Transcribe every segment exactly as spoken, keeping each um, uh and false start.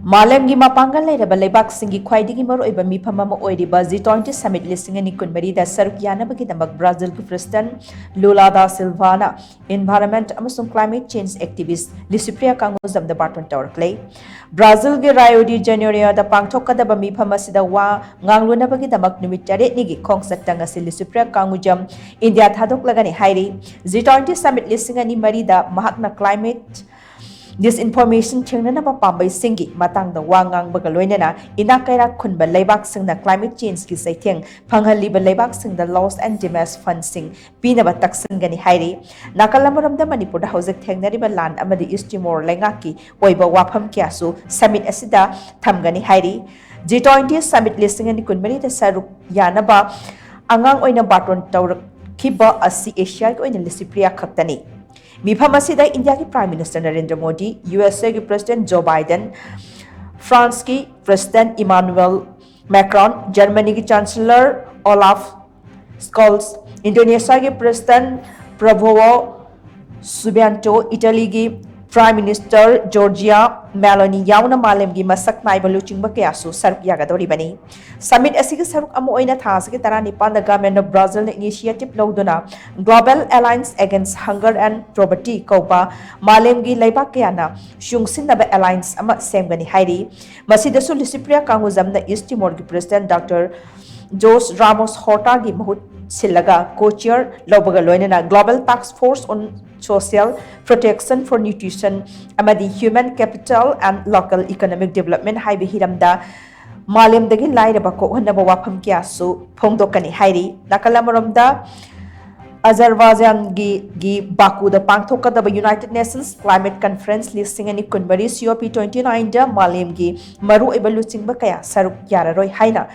ꯃꯥꯂꯦꯝꯒꯤ ꯃꯄꯥꯡꯒꯜ ꯂꯩꯔꯕ ꯂꯩꯕꯥꯛꯁꯤꯡꯒꯤ ꯈ꯭ꯋꯥꯏꯗꯒꯤ ꯃꯔꯨꯑꯣꯏꯕ ꯃꯤꯐꯝ ꯑꯃ ꯑꯣꯏꯔꯤꯕ ꯖꯤ ꯇ꯭ꯋꯦꯟꯇꯤ ꯁꯃꯤꯠ ꯂꯤꯁꯤꯡ ꯑꯅꯤ ꯀꯨꯟꯃꯔꯤꯗ ꯁꯔꯨꯛ ꯌꯥꯅꯕꯒꯤꯗꯃꯛ ꯕ꯭ꯔꯥꯖꯤꯜꯒꯤ ꯄ꯭ꯔꯦꯁꯤꯗꯦꯟꯠ ꯂꯨꯂꯥ ꯗꯥ ꯁꯤꯜꯚꯥꯅ ꯏꯟꯚꯥꯏꯔꯟꯃꯦꯟꯠ ꯑꯃꯁꯨꯡ ꯀ꯭ꯂꯥꯏꯃꯦꯠ ꯆꯦꯟꯖ ꯑꯦꯛꯇꯤꯚꯤꯁꯠ ꯂꯤꯁꯤꯄ꯭ꯔꯤꯌꯥ ꯀꯥꯡꯒꯨꯖꯝꯗ ꯕꯥꯔꯇꯣꯟ ꯇꯧꯔꯛꯂꯦ꯫ ꯕ꯭ꯔꯥꯖꯤꯜꯒꯤ ꯔꯥꯏꯑꯣ ꯗꯤ ꯖꯦꯅꯦꯔꯤꯌꯣꯗ ꯄꯥꯡꯊꯣꯛꯀꯗꯕ ꯃꯤꯐꯝ ꯑꯁꯤꯗ ꯋꯥ ꯉꯥꯡꯂꯨꯅꯕꯒꯤꯗꯃꯛ ꯅꯨꯃꯤꯠ ꯇꯔꯦꯠꯅꯤꯒꯤ ꯈꯣꯡꯆꯠꯇ ꯉꯁꯤ ꯂꯤꯁꯤꯄ꯭ꯔꯤꯌꯥ ꯀꯥꯡꯒꯨꯖꯝ ꯏꯟꯗꯤꯌꯥ ꯊꯥꯗꯣꯛꯂꯒꯅꯤ ꯍꯥꯏꯔꯤ꯫ ꯖꯤ ꯇ꯭ꯋꯦꯟꯇꯤ ꯁꯃꯤꯠ ꯂꯤꯁꯤꯡ ꯑꯅꯤ ꯃꯔꯤꯗ ꯃꯍꯥꯛꯅ ꯀ꯭ꯂꯥꯏꯃꯦꯠ ꯗꯤꯁꯏꯟꯐꯣꯔꯃꯦꯁꯟ ꯊꯦꯡꯅꯅꯕ ꯄꯥꯝꯕꯩꯁꯤꯡꯒꯤ ꯃꯇꯥꯡꯗ ꯋꯥ ꯉꯥꯡꯕꯒ ꯂꯣꯏꯅꯅ ꯏꯅꯥꯛ ꯀꯩꯔꯥꯛ ꯈꯨꯟꯕ ꯂꯩꯕꯥꯛꯁꯤꯡꯅ ꯀ꯭ꯂꯥꯏꯃꯦꯠ ꯆꯦꯟꯖꯀꯤ ꯆꯩꯊꯦꯡ ꯐꯪꯍꯜꯂꯤꯕ ꯂꯩꯕꯥꯛꯁꯤꯡꯗ ꯂꯣꯁ ꯑꯦꯟ ꯗꯦꯃꯦꯖ ꯐꯟꯁꯤꯡ ꯄꯤꯅꯕ ꯇꯛꯁꯤꯟꯒꯅꯤ ꯍꯥꯏꯔꯤ꯫ ꯅꯥꯀꯜ ꯑꯃꯔꯣꯝꯗ ꯃꯅꯤꯄꯨꯔꯗ ꯍꯧꯖꯤꯛ ꯊꯦꯡꯅꯔꯤꯕ ꯂꯥꯟ ꯑꯃꯗꯤ ꯏꯁ ꯇꯤꯃꯣꯔ ꯂꯩꯉꯥꯛꯀꯤ ꯑꯣꯏꯕ ꯋꯥꯐꯝ ꯀꯌꯥꯁꯨ ꯁꯃꯤꯠ ꯑꯁꯤꯗ ꯊꯝꯒꯅꯤ ꯍꯥꯏꯔꯤ꯫ ꯖꯤ ꯇ꯭ꯋꯦꯟꯇꯤ ꯁꯃꯤꯠ ꯂꯤꯁꯤꯡ ꯑꯅꯤ ꯀꯨꯟꯃꯔꯤꯗ ꯁꯔꯨꯛ ꯌꯥꯅꯕ ꯑꯉꯥꯡ ꯑꯣꯏꯅ ꯕꯥꯔꯇꯣꯟ ꯇꯧꯔꯛꯈꯤꯕ ꯑꯁꯤ ꯑꯦꯁꯤꯌꯥꯒꯤ ꯑꯣꯏꯅ ꯂꯤꯁꯤꯄ꯭ꯔꯤꯌꯥ ꯈꯛꯇꯅꯤ꯫ ꯃꯤꯐꯝ ꯑꯁꯤꯗ ꯏꯟꯗꯤꯌꯥꯒꯤ prime minister Narendra Modi, U S ꯑꯦꯒꯤ ꯄ꯭ꯔꯦꯁꯤꯗꯦꯟꯠ ꯖꯣ ꯕꯥꯏꯗꯦꯟ, ꯐ꯭ꯔꯥꯟꯁꯀꯤ ꯄ꯭ꯔꯦꯁꯤꯗꯦꯟꯠ ꯏꯃꯥꯅꯨꯑꯦꯜ ꯃꯦꯀ꯭ꯔꯣꯟ, ꯖꯔꯃꯅꯤꯒꯤ ꯆꯥꯟꯁꯦꯂꯔ ꯑꯣꯂꯥꯐ ꯁ꯭ꯀꯣꯜꯁ, ꯏꯟꯗꯣꯅꯦꯁꯤꯌꯥꯒꯤ ꯄ꯭ꯔꯦꯁꯤꯗꯦꯟꯠ ꯄ꯭ꯔꯕꯣꯋꯣ ꯁꯨꯕ꯭ꯌꯥꯟꯇꯣ, ꯏꯇꯥꯂꯤꯒꯤ ꯄ꯭ꯔꯥꯏꯝ ꯃꯤꯅꯤꯁꯇꯔ ꯖꯣꯔꯖꯤꯌꯥ ꯃꯦꯂꯣꯅꯤ ꯌꯥꯎꯅ ꯃꯥꯂꯦꯝꯒꯤ ꯃꯁꯛ ꯅꯥꯏꯕ ꯂꯨꯆꯤꯡꯕ ꯀꯌꯥꯁꯨ ꯁꯔꯨꯛ ꯌꯥꯒꯗꯧꯔꯤꯕꯅꯤ꯫ ꯁꯃꯤꯠ ꯑꯁꯤꯒꯤ ꯁꯔꯨꯛ ꯑꯃ ꯑꯣꯏꯅ ꯊꯥ ꯑꯁꯤꯒꯤ ꯇꯔꯥꯅꯤꯄꯥꯟꯗ Government of Brazilꯅ initiative ꯂꯧꯗꯨꯅ Global Alliance Against Hunger and Poverty ꯀꯧꯕ ꯃꯥꯂꯦꯝꯒꯤ ꯂꯩꯕꯥꯛ ꯀꯌꯥꯅ ꯆꯨꯡꯁꯤꯟꯅꯕ alliance ꯑꯃ ꯁꯦꯝꯒꯅꯤ ꯍꯥꯏꯔꯤ꯫ ꯃꯁꯤꯗꯁꯨ ꯂꯤꯁꯤꯄ꯭ꯔꯤꯌꯥ ꯀꯥꯡꯒꯨꯖꯝꯅ ꯏꯁ ꯇꯤꯃꯣꯔꯒꯤ ꯄ꯭ꯔꯦꯁꯤꯗꯦꯟꯠ ꯗꯣꯛꯇꯔ ꯖꯣꯁ ꯔꯥꯃꯣꯁ ꯍꯣꯔꯇꯥꯒꯤ ꯃꯍꯨꯠ ꯁꯤꯜꯂꯒ co-chair ꯂꯧꯕꯒ ꯂꯣꯏꯅꯅ Global Task Force on Social Protection for Nutrition ꯑꯃꯗꯤ Human Capital and Local Economic Development ꯍꯥꯏꯕ ꯍꯤꯔꯝꯗ ꯃꯥꯂꯦꯝꯗꯒꯤ ꯂꯥꯏꯔꯕ ꯀꯣꯛꯍꯟꯅꯕ ꯋꯥꯐꯝ ꯀꯌꯥꯁꯨ ꯐꯣꯡꯗꯣꯛꯀꯅꯤ ꯍꯥꯏꯔꯤ꯫ ꯅꯥꯀꯜ ꯑꯃꯔꯣꯝꯗ ꯑꯖꯔꯕꯥꯏꯖꯥꯟꯒꯤ ꯒꯤ ꯕꯥꯀꯨꯗ ꯄꯥꯡꯊꯣꯛꯀꯗꯕ United Nations Climate Conference ꯂꯤꯁꯤꯡ ꯑꯅꯤ ꯀꯨꯟꯃꯔꯤ COP twenty nineꯗ ꯃꯥꯂꯦꯝꯒꯤ ꯃꯔꯨꯑꯣꯏꯕ ꯂꯨꯆꯤꯡꯕ ꯀꯌꯥ ꯁꯔꯨꯛ ꯌꯥꯔꯔꯣꯏ ꯍꯥꯏꯅ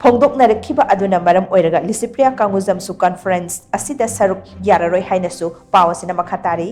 ꯐꯣꯡꯗꯣꯛꯅꯔꯛꯈꯤꯕ ꯑꯗꯨꯅ ꯃꯔꯝ ꯑꯣꯏꯔꯒ ꯂꯤꯁꯤꯄ꯭ꯔꯤꯌꯥ ꯀꯥꯡꯒꯨꯖꯝꯁꯨ conference ꯑꯁꯤꯗ ꯁꯔꯨꯛ ꯌꯥꯔꯔꯣꯏ ꯍꯥꯏꯅꯁꯨ ꯄꯥꯎ ꯑꯁꯤꯅ ꯃꯈꯥ ꯇꯥꯔꯤ꯫